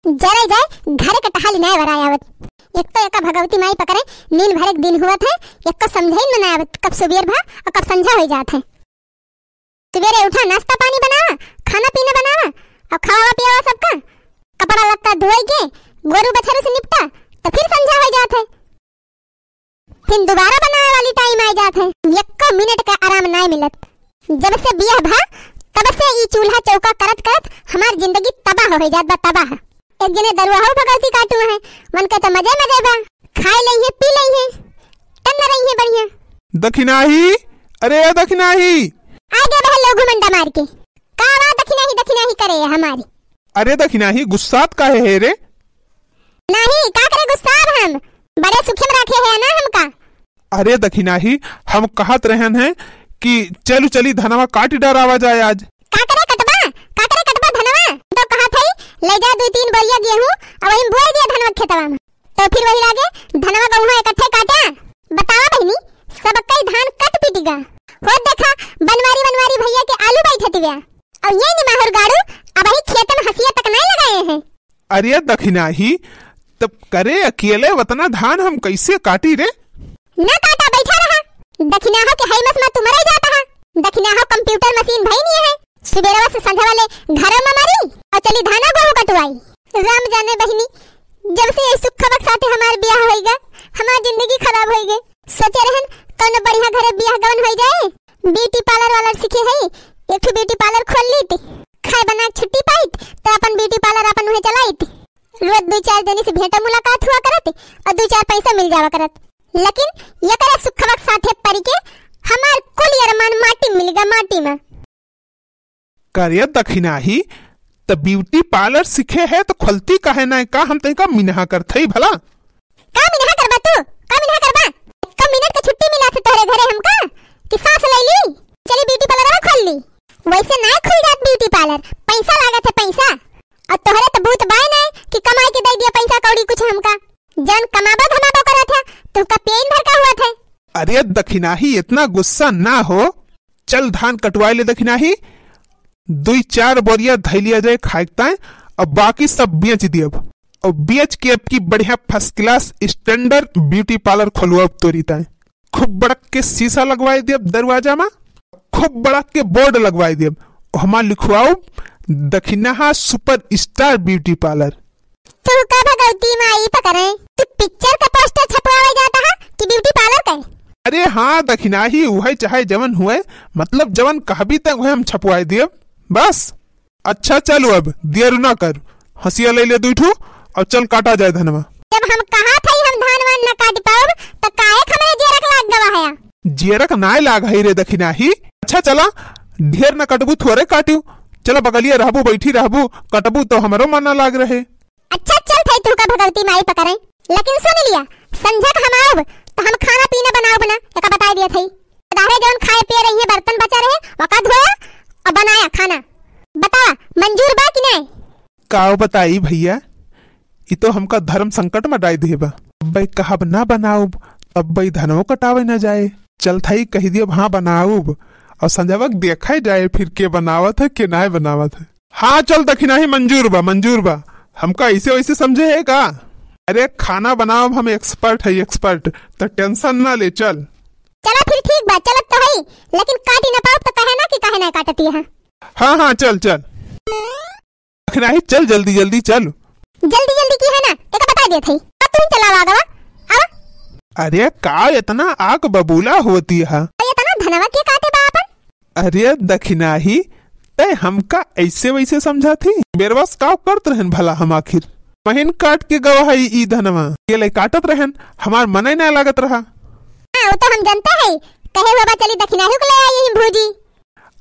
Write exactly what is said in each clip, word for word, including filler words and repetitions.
जरे जाए, घरे के टहाली नाय वराय आवत। एक तो एका भगवती माई पकड़े, नीन भरे के दिन हुवत है, एको समझे में नाय आवत, कब सुबेर भा और कब संझा होइ जात है। सुबेरे उठा, नाश्ता पानी बनावा, खाना पीना बनावा और खवावा पियावा सबका। कपड़ा लत्ता धोए के, गोरू बछरू से निपटा, तो फिर संझा होइ जात है। फिर दोबारा बनावे वाली टाइम आ जात है, एको मिनट का आराम नाय मिलत। जब से बियाह भा, तब से ई चूल्हा चौका करत करत हमार जिंदगी तबाह होइ जात बा, तबाह। एक जने दरुआ हो भगवती काटू है, मन के तो मजे मजे बा, खाए लई है, पी लई है, टन रही है बढ़िया। दखिनाही, अरे ए दखिनाही। आ गए बहन लोग घुमंडा मार के। का बा दखिनाही, दखिनाही करे है हमारी। अरे दखिनाही, गुस्सात काहे है रे? नाही, का करे गुस्साब हम? बड़े सुखे में रखे है ना हमका। अरे दखिनाही, हम कहत रहन हैं कि चलू चली धनवा काट डरावा जाए आज। का करे कटबा? का करे कटबा धनवा? तो कहत है, ले जा दू तीन बोरिया गेहूं, अब वहीं बुआई दिया धनवा खेतवा में। तो फिर वही लागे धनवा गहुआ इकट्ठे काटा। बतावा बहिनी, सब कई धान कट पिट गा। हो देखा, बनवारी बनवारी भैया के आलू बैठत बिया। और ये निमाहुर गाड़ू अब ही खेत में हंसिया तक नहीं लगाए हैं। अरे दखिनाही, तब करे अकेले वतना धान हम कैसे काटी रे? ना काटा, बैठा रहा। दखिनाहो के हई मस मा तुम्हरे जाता है। दखिनाहो कंप्यूटर मशीन भई नहीं है। सुबेरवा से संझा वाले घरों में मरी और चली धाना गोहूं कटवाई। राम जाने बहिनी, जब से ये सुखवक साथे हमार बियाह होइगा, हमार जिंदगी खराब होइगे। सोचे रहन कौनो बढ़िया घरे बियाह गवन होइ जाए, ब्यूटी पार्लर वाला सीखे हई, एक ठो ब्यूटी पार्लर खोल लीत, खाए बना के छुट्टी पाइत, तो अपन ब्यूटी पार्लर अपन उहे चलाइत। रोज दो चार जनी से भेंटा मुलाकात हुआ करत और दो चार पैसा मिल जावा करत। लेकिन ये करे सुखवक साथे परी के हमार कुल अरमान माटी मिल गा, माटी में। करे दखिनाही, त ब्यूटी पार्लर सीखे है तो खोलती काहे ना का? हम तनिका मिनहा करत हई भला। का मिनहा करबा तू? का मिनहा करबा? एक मिनट के छुट्टी मिला थे तोहरे घरे हमका कि सांस ले ली, चली ब्यूटी पार्लर खोल ली। वैसे ना खुल जात ब्यूटी पार्लर, पैसा लागत है पैसा। और तोहरे तो बूत बाय ना कि कमाई के दे दिया पैसा कौड़ी कुछ हमका। जन कमाबो धमाबो करत है, तुमका पेन भर का हुआ थे। अरे दखिनाही, इतना गुस्सा ना हो, चल धान कटवाए ले दखिनाही, दुई चार बोरिया धई लिया जाए खाए के ताए, अब बाकी सब बेच दियब। और बेच के अब की बढ़िया first class standard ब्यूटी पार्लर खोलवाब तोरी ताए। खूब बड़क के शीशा लगवाए दियब दरवाजा में, खूब बड़क के बोर्ड लगवाए दियब, हमार लिखवाओ दखिनाहा सुपर स्टार ब्यूटी पार्लर। तू का भगवती माई पकड़े? तू पिक्चर का पोस्टर छपवावे जाता है कि ब्यूटी पार्लर का? अरे हाँ दखिनाही, उहे चाहे जवन हुए, मतलब जवन कहबी त उहे हम छपवाए दियब बस। अच्छा चलो अब देर ना कर, हंसिया ले ले दुई ठो और चल काटा जाए धनवा। जब हम कहा थे हम धान वान न काट पाउब तो काहे हमरे जेरक लाग गवा है? जेरक नाय लाग है रे दखिनाही। अच्छा चला, ढेर न कटबू, थोरे काटियो। चला बगलिया रहबू, बैठी रहबू, कटबू तो हमरो मन ना लाग रहे। अच्छा चल थे तू का भगवती माई पकड़े, लेकिन सुन लिया, संझक हम आउब तो हम खाना पीना बनाउब ना, एका बताए दिया थे। दाहरे जौन खाए पिए रही है, बर्तन बचा रहे, वका धोया और बनाया खाना। बतावा, मंजूर बा कि नहीं? काव बताई भैया, ई तो हमका धर्म संकट में डाल दिए बा। अब्बे कहब ना बनाउब, तब्बे धनवो कटावे ना जाए। चल थाई कह दियब हाँ बनाउब, और संझवक देखा जाए फिर के बनावत है, के नाय बनावत है। हाँ चल दखिनाही, मंजूर बा, मंजूर बा। हमका ऐसे वैसे समझे है का? अरे खाना बनाउब हम expert है, expert, तो tension ना ले, चल। चला फिर ठीक बा, चलत तो हई, लेकिन काटी ना पाउब तो कहे ना कि काहे ना काटती है। हाँ, हाँ, चल, चल। दखिनाही चल, जल्दी, जल्दी चल। जल्दी, जल्दी की है ना, एक बता देत हई। अब तुम चलावा आगवा, आवा। अरे का इतना आग बबूला होती है? तो इतना धनवा के काटे बा अपन? अरे दखिनाही, तै हमका ऐसे वैसे समझा थी? बेरवस का करत रहन भला हम आखिर? महीन काट के गवा है ई धनवा। ये ले काटत रहन, हमार मने ना लागत रहा। हाँ, वो तो हम जानते हैं। कहे हुआ बा चली दखिनाही को ले आई ही भूजी।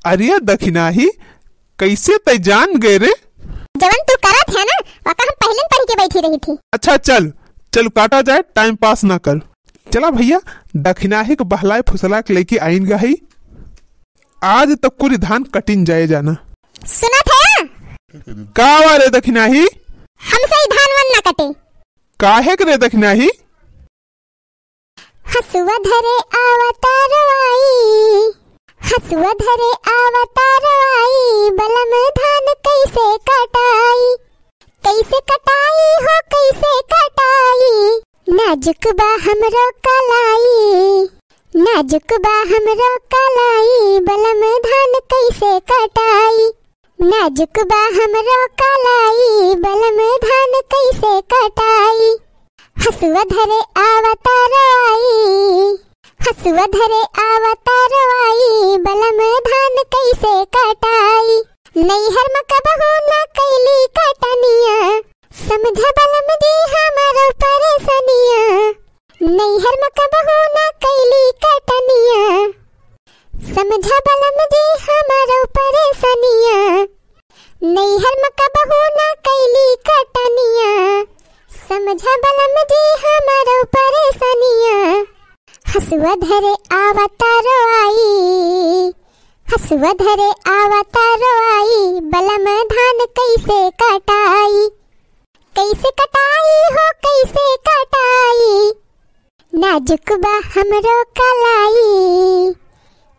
अरे दखिनाही, कैसे तै जान गए रे? जवन तू करत है ना, वका हम पहले पढ़ के बैठी रही थी। अच्छा चल, चल काटा जाए, time pass ना कर। चला भैया, दखिनाही के बहलाए फुसला के लेके आइन गई। आज तक पूरी धान कटिन जाए जाना। सुना था? का वाले दखिनाही? हमसे ही धान वन ना कटे। काहे के रे दखिनाही? हसुआ धरे आवता रोआई, हसुआ धरे आवता रोआई, बलम धान कैसे कटाई? कैसे कटाई हो, कैसे कटाई, नाजुक बा हमरो कलाई। नाजुक बा हमरो कलाई, बलम धान कैसे कटाई। नाजुक बा हमरो कलाई, बलम धान कैसे कटाई। हसुआ धरे आवता रोआई, हसुआ धरे आवता रोआई, बलम धान कैसे कटाई। नैहर म कबहू ना कैली कटनिया, समझा बलम जी हमारो परेशानिया। नैहर म कबहू ना कैली कटनिया, समझा बलम जी हमारो परेशानिया। नैहर म कबहू ना कैली कटनिया, समझा बलम जी हमारो परेशानिया। हसुआ धरे आवता रोआई, हसुआ धरे आवता रोआई, बलम धान कैसे कटाई। कैसे कटाई हो, कैसे कटाई, नाजुक बा हमरो कलाई।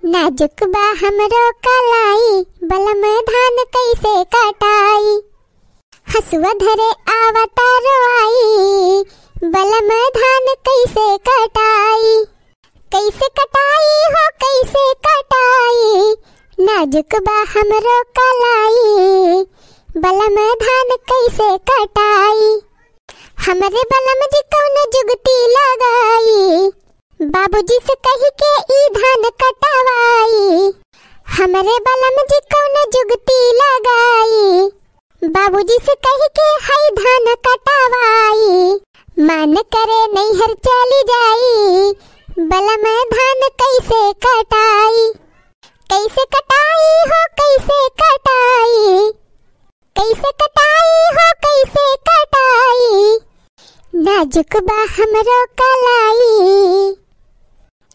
नाजुक बा हमरो कलाई, बलम धान कैसे कटाई। हसुआ धरे आवता रोआई, बलम धान कैसे कटाई। कैसे कटाई हो, कैसे कटाई, नाजुक बा हमरो कलाई। बलम धान कैसे कटाई। हमरे बलम जी कौन जुगती लगाई, बाबूजी से कहि के ई धान कटवाई। हमरे बलम जी कौन जुगती लगाई, बाबूजी से कहि के हई धान कटवाई। मान करे नैहर चली जाई, बलम धान कैसे कटाई। कैसे कटाई हो, कैसे कटाई, कैसे कटाई हो, कैसे कटाई। नाजुक बा हमरो कलाई,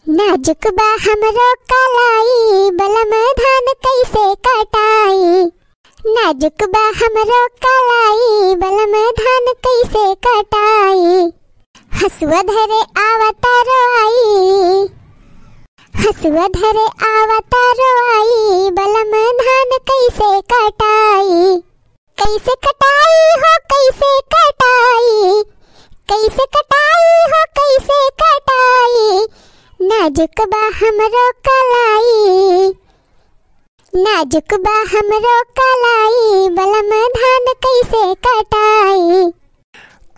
नाजुक बा हमरो कलाई, बलम धान कैसे कटाई। नाजुक बा हमरो कलाई, बलम धान कैसे कटाई। हसुआ धरे आवता रोआई, हसुआ धरे आवता रोआई, बलम धान कैसे कटाई। कैसे कटाई हो, कैसे कटाई, कैसे कटाई हो, कैसे कटाई। नाजुक बा हमरो कलाई, नाजुक बा हमरो कलाई, बलम धान कैसे कटाई।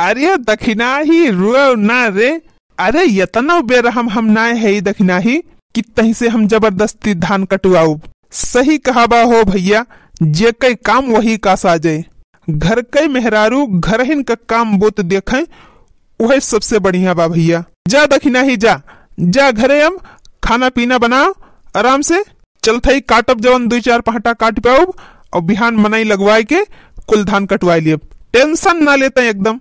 अरे दखिनाही, रोव ना रे। अरे यतनो बेरहम हम नाय है दखिनाही कि तहीं से हम जबरदस्ती धान कटवाउब। सही कहाबा हो भैया, जे कई काम वही का साजे। घर कई मेहरारू घरहिन का काम बोत देखें, वही सबसे बढ़िया बा भैया। जा दखिनाही जा, जा घरे हम खाना पीना बनाओ आराम से। चलत हई काटब जवन दुई चार पहटा काट पाउब और बिहान मनई लगवाए के कुल धान कटवाए लियब। टेंशन ना लेते एकदम।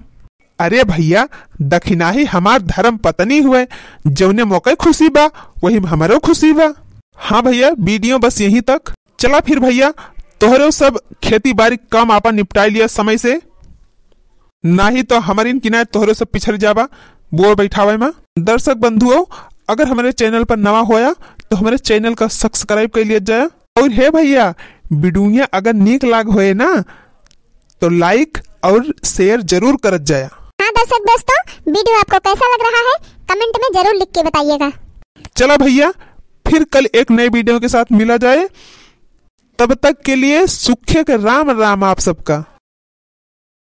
अरे भैया, दखिनाही हमार धर्म पत्नी हुए, जौने मौके खुशी बा, वही में हमरो खुशी बा। हाँ भैया, वीडियो बस यहीं तक। चला फिर भैया, तोहरो सब खेती बारी काम आपन निपटाई लिया समय से, नाही तो हमारिन किनारे तोहरो सब पिछड़ जाबा बोर बैठावे में। दर्शक बंधुओं, अगर हमारे चैनल पर नवा होया तो हमारे चैनल का सब्सक्राइब कर लिया जाए। और हे भैया, वीडियो अगर नीक लाग होए ना तो लाइक और शेयर जरूर करत जाया। हाँ दर्शक दोस्तों, वीडियो आपको कैसा लग रहा है कमेंट में जरूर लिख के बताइएगा। चला भैया, फिर कल एक नए वीडियो के साथ मिला जाए। तब तक के लिए सुखे के राम राम आप सबका।